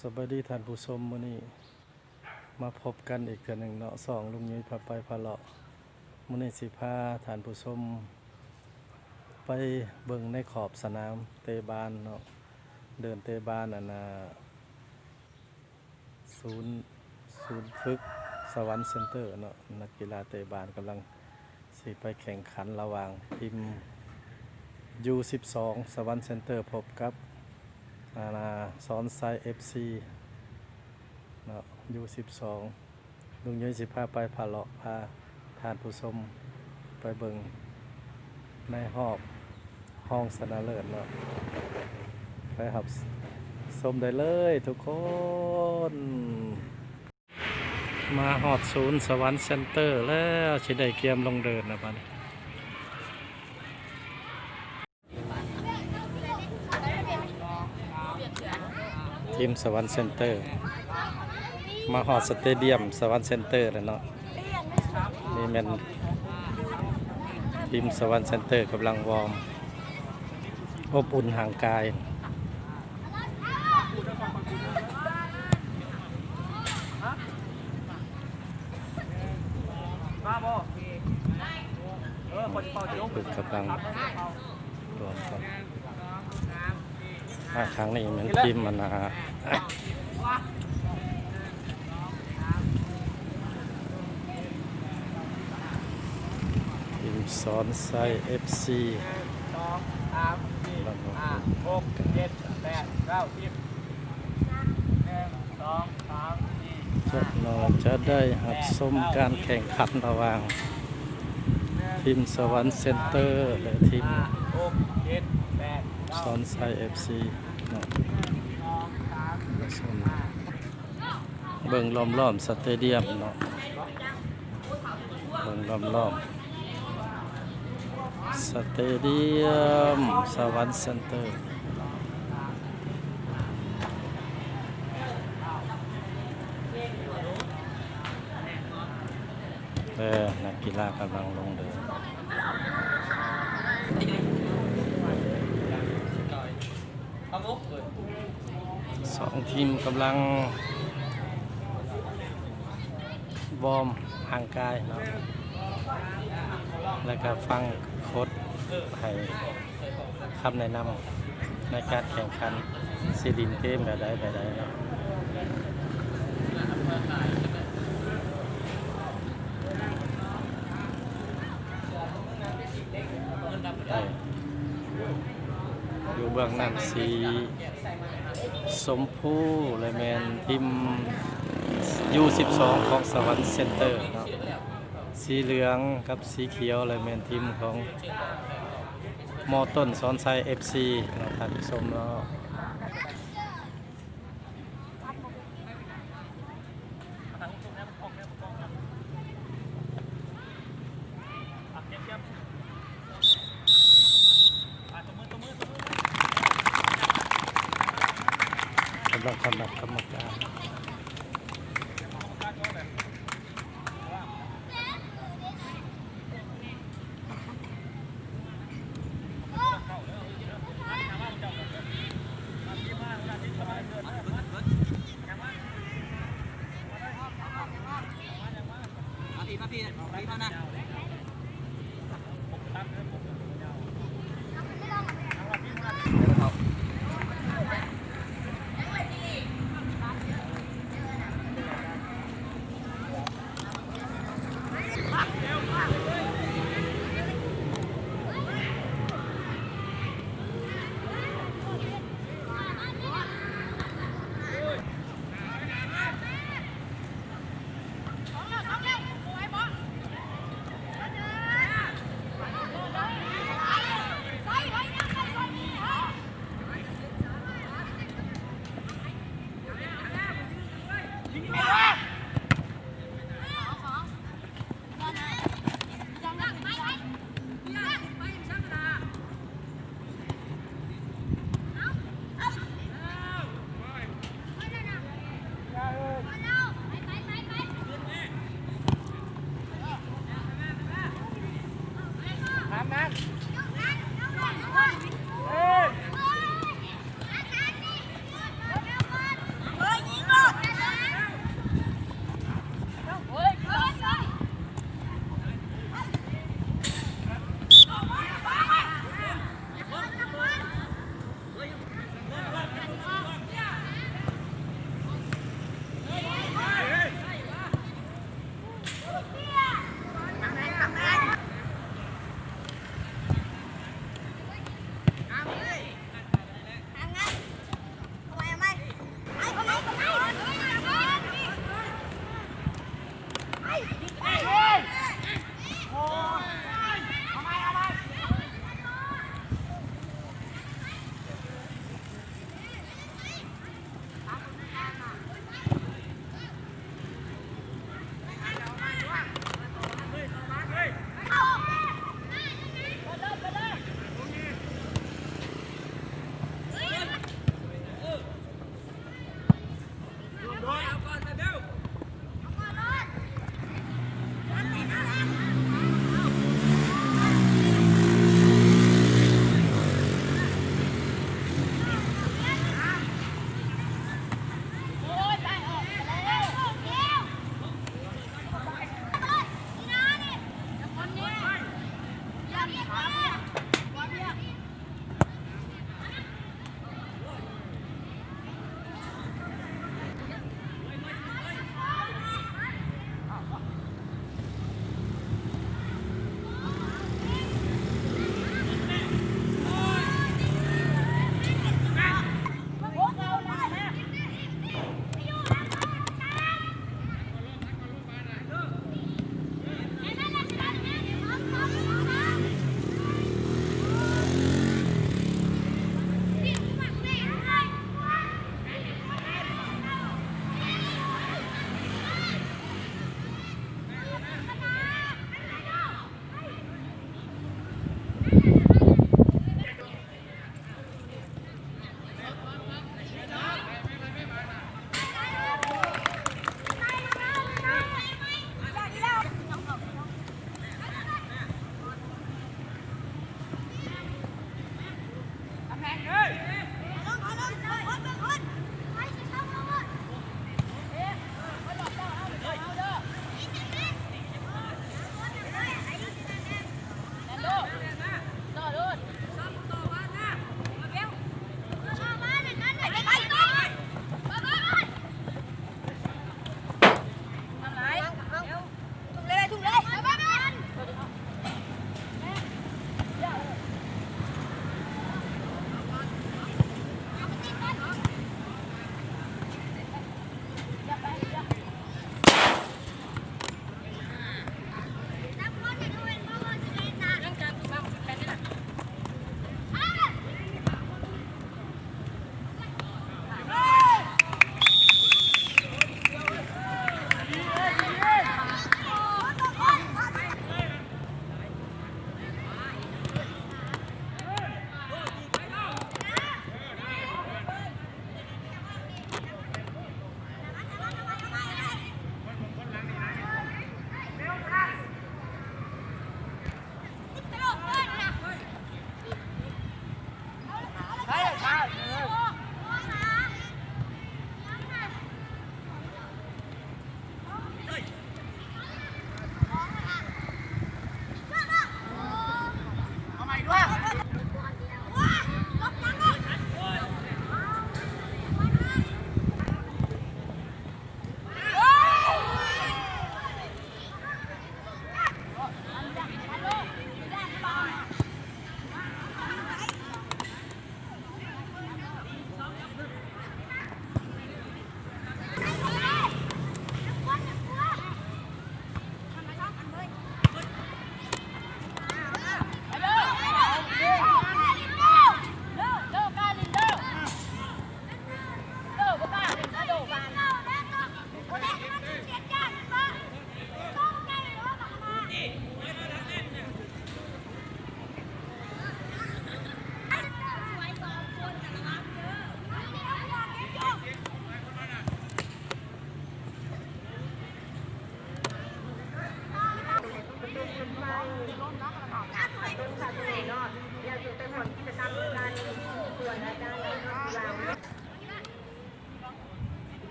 ສະບາຍດີທ່ານຜູ້ຊົມ, ມື້ນີ້ມາພົບກັນອີກເທື່ອໜຶ່ງເນາະ ຊ່ອງລຸງຍຸ້ຍພາໄປພາເລາະ. ມື້ນີ້ຊິພາທ່ານຜູ້ຊົມໄປເບິ່ງໃນຂອບສະໜາມເຕະບານເນາະ, ເດີ່ນເຕະບານ ອັນນ່າ ສູນ ສູນຝຶກສະຫວັນເຊັນເຕີເນາະ. ນັກກິລາເຕະບານກຳລັງຊິໄປແຂ່ງຂັນລະຫວ່າງທີມ ຢູສິບສອງ ສະຫວັນເຊັນເຕີ ພົບກັບ ອາ ສອນໄຊ ເອັຟຊີ ເນາະ ຢູສິບສອງ. ລຸງຍຸ້ຍຊິພາໄປພາເລາະ ພາທ່ານຜູ້ຊົມໄປເບິ່ງໃນຮອບຮອງຊະນະເລີດເນາະ, ໄປຮັບຊົມໄດ້ເລີຍທຸກຄົນ. ມາຮອດສູນສະຫວັນເຊັນເຕີແລ້ວ, ຊິໄດ້ກຽມລົງເດີ່ນແລ້ວບັດນີ້. ທີມສະຫວັນເຊັນເຕີ ມາຮອດສະເຕດຽມສະຫວັນເຊັນເຕີແລ້ວເນາະ. ນີ້ແມ່ນທີມສະຫວັນເຊັນເຕີກຳລັງວອມ ອົບອຸ່ນຮ່າງກາຍ. ເພິ່ນກຳລັງລວມກັນ. ອ່າ ທາງນີ້ແມ່ນທີມ ອັນນ່າ ທີມສອນໄຊ ເອັຟຊີ ແລ້ວກໍ ຫົກ ເຈັດ ແປດ ເກົ້າ ສິບ ໜຶ່ງ ສອງ ສາມ ສີ່ ຈັກໜ່ອຍຈະໄດ້ຮັບຊົມການແຂ່ງຂັນລະຫວ່າງທີມສະຫວັນເຊັນເຕີ ແລະ ທີມ ຫົກ ເຈັດ ແປດ ເກົ້າ ສອນໄຊ ເອັຟຊີ ເນາະ. ເບິ່ງລ້ອມໆສະເຕດຽມເນາະ, ເບິ່ງລ້ອມໆສະເຕດຽມສະຫວັນເຊັນເຕີ. ເອີ ນັກກິລາກຳລັງລົງເດີ່ນ. ສອງທີມກຳລັງວອມຮ່າງກາຍເນາະ ແລ້ວກະຟັງໂຄດໃຫ້ຄຳແນະນຳໃນການແຂ່ງຂັນ ຊິຫຼິ້ນເກມແບບໃດ ແບບໃດເນາະ. ເອີ ຢູ່ເບື້ອງນັ້ນສີຊົມພູ ແລະ ແມ່ນທີມ ຢູສິບສອງ ຂອງສະຫວັນເຊັນເຕີເນາະ, ສີເຫຼືອງກັບສີຂຽວ ແລະ ແມ່ນທີມຂອງ ມໍຕົ້ນ ສອນໄຊ ເອັຟຊີ ເນາະ ທ່ານຜູ້ຊົມເນາະ. ກຳລັງເຂົ້ານັບກຳມະການ. ສ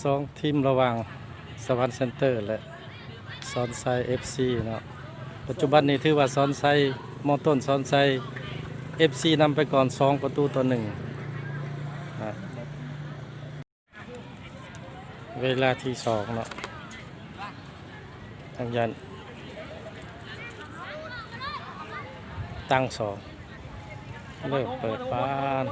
ສອງທີມລະຫວ່າງສະຫວັນເຊັນເຕີ ແລະ ສອນໄຊເອັຟຊີເນາະ. ປັດຈຸບັນນີ້ຖືວ່າສອນໄຊ ມໍຕົ້ນສອນໄຊເອັຟຊີນຳໄປກ່ອນສອງປະຕູຕໍ່ໜຶ່ງນະ. ເວລາທີສອງເນາະ ທາງຢ້ານຕັ້ງສອງ ເລີ່ມເປີດບານ.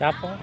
ຈັບບໍ່?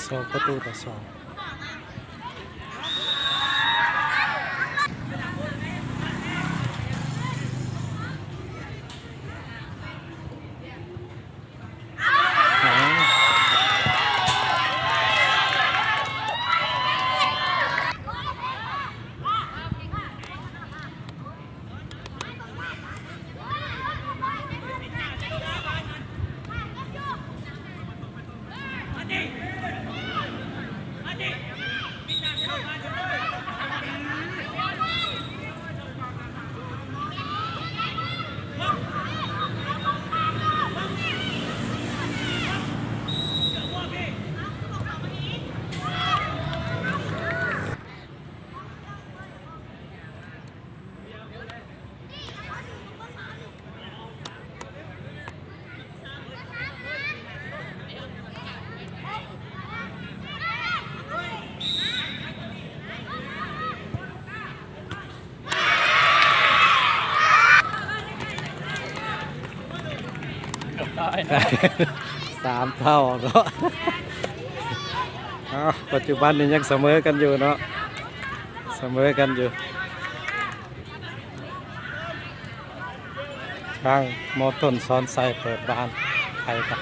ສອງປະຕູຕໍ່ສອງ. ສາມເທົ່າເນາະ. ເອົ້າ ປັດຈຸບັນນີ້ຍັງສະເໝີກັນຢູ່ເນາະ ສະເໝີກັນຢູ່. ທາງມໍຕົ້ນສອນໄຊເປີດບານໃຫ້ກັບ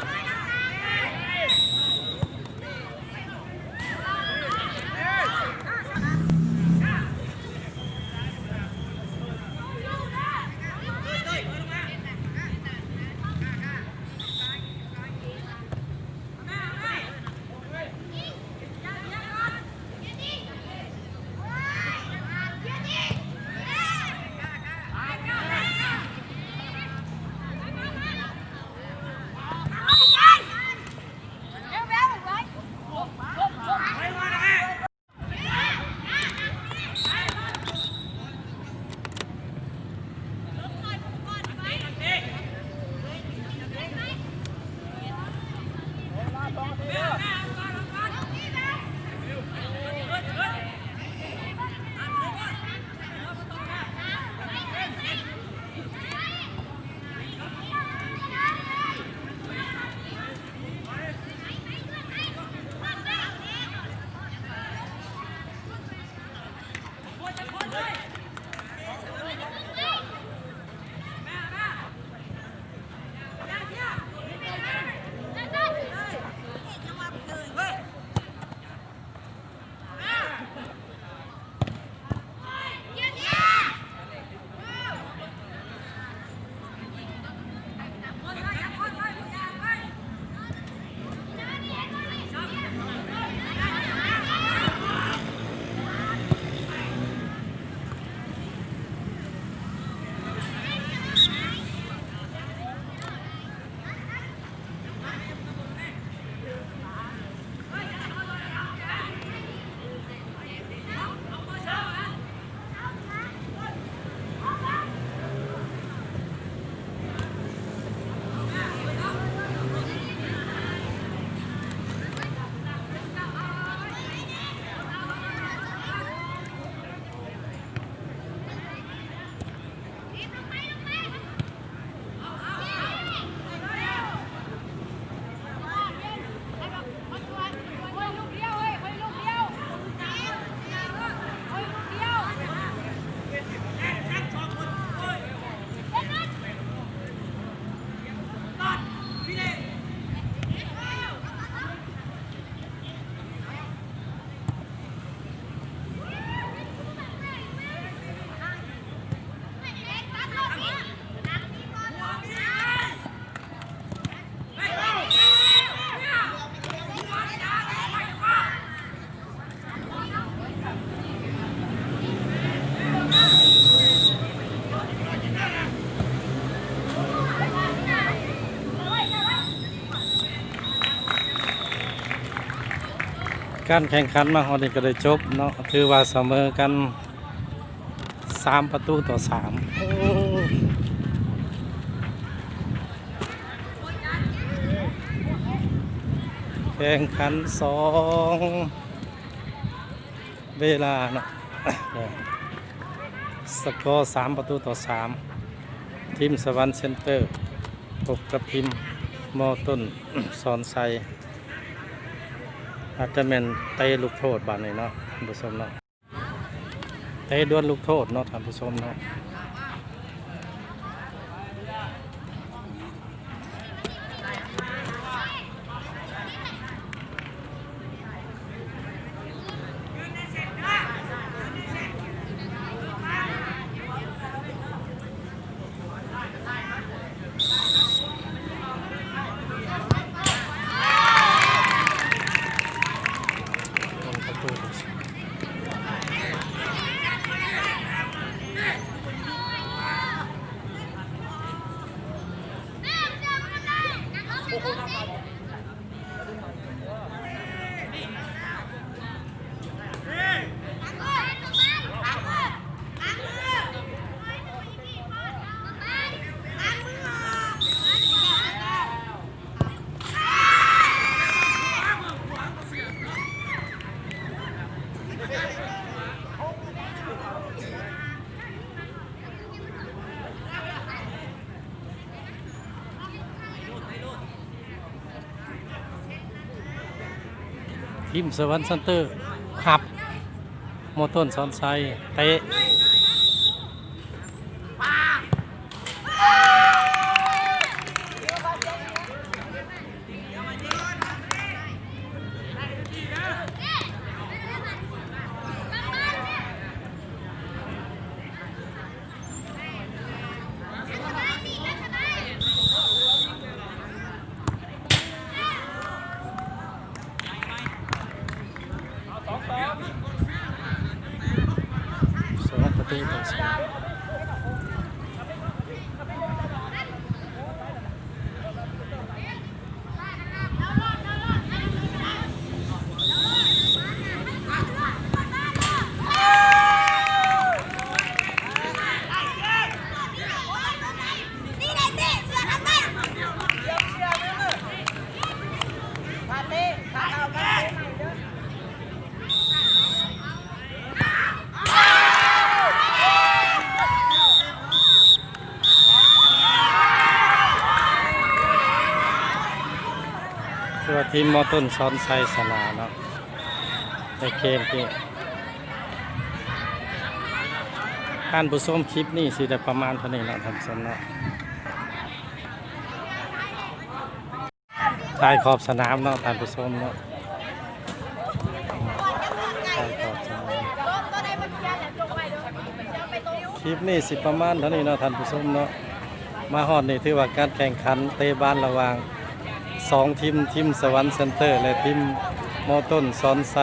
ການແຂ່ງຂັນມາຮອດນີ້ກໍໄດ້ຈົບເນາະ ຖືວ່າສະເໝີກັນສາມປະຕູຕໍ່ສາມ. ແຂ່ງຂັນສອງເວລາເນາະ ສະກໍສາມປະຕູຕໍ່ສາມ. ທີມສະຫວັນເຊັນເຕີ ພົບກັບທີມມໍຕົ້ນສອນໄຊ ອາດຈະແມ່ນເຕະລູກໂທດບາດນີ້ເນາະ ທ່ານຜູ້ຊົມເນາະ ເຕະດວນລູກໂທດເນາະ ທ່ານຜູ້ຊົມເນາະ. ທີມສະຫວັນຊັນເຕີ ຮັບ ມໍຕົ້ນສອນໄຊ ເຕະ. ສອງປະຕູຕໍ່ສາມ. ຖືວ່າທີມມໍຕົ້ນສອນໄຊຊະນະເນາະ ໃນເກມນີ້. ທ່ານຜູ້ຊົມ ຄລິບນີ້ຊິໄດ້ປະມານເທົ່ານີ້ເນາະ ທ່ານຜູ້ຊົມເນາະ. ຖ່າຍຂອບສະໜາມເນາະ ທ່ານຜູ້ຊົມເນາະ ຖ່າຍຂອບສະໜາມ. ຄລິບນີ້ຊິປະມານເທົ່ານີ້ເນາະ ທ່ານຜູ້ຊົມເນາະ. ມາຮອດນີ້ຖືວ່າການແຂ່ງຂັນເຕະບານລະຫວ່າງສອງທີມ ທີມສະຫວັນເຊັນເຕີ ແລະ ທີມມໍຕົ້ນສອນໄຊ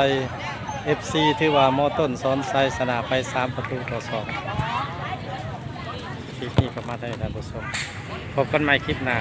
ເອັຟຊີ ຖືວ່າມໍຕົ້ນສອນໄຊຊະນະໄປສາມປະຕູຕໍ່ສອງ. ຄລິບນີ້ປະມານເທົ່ານີ້ ທ່ານຜູ້ຊົມ ພົບກັນໃໝ່ຄລິບໜ້າ.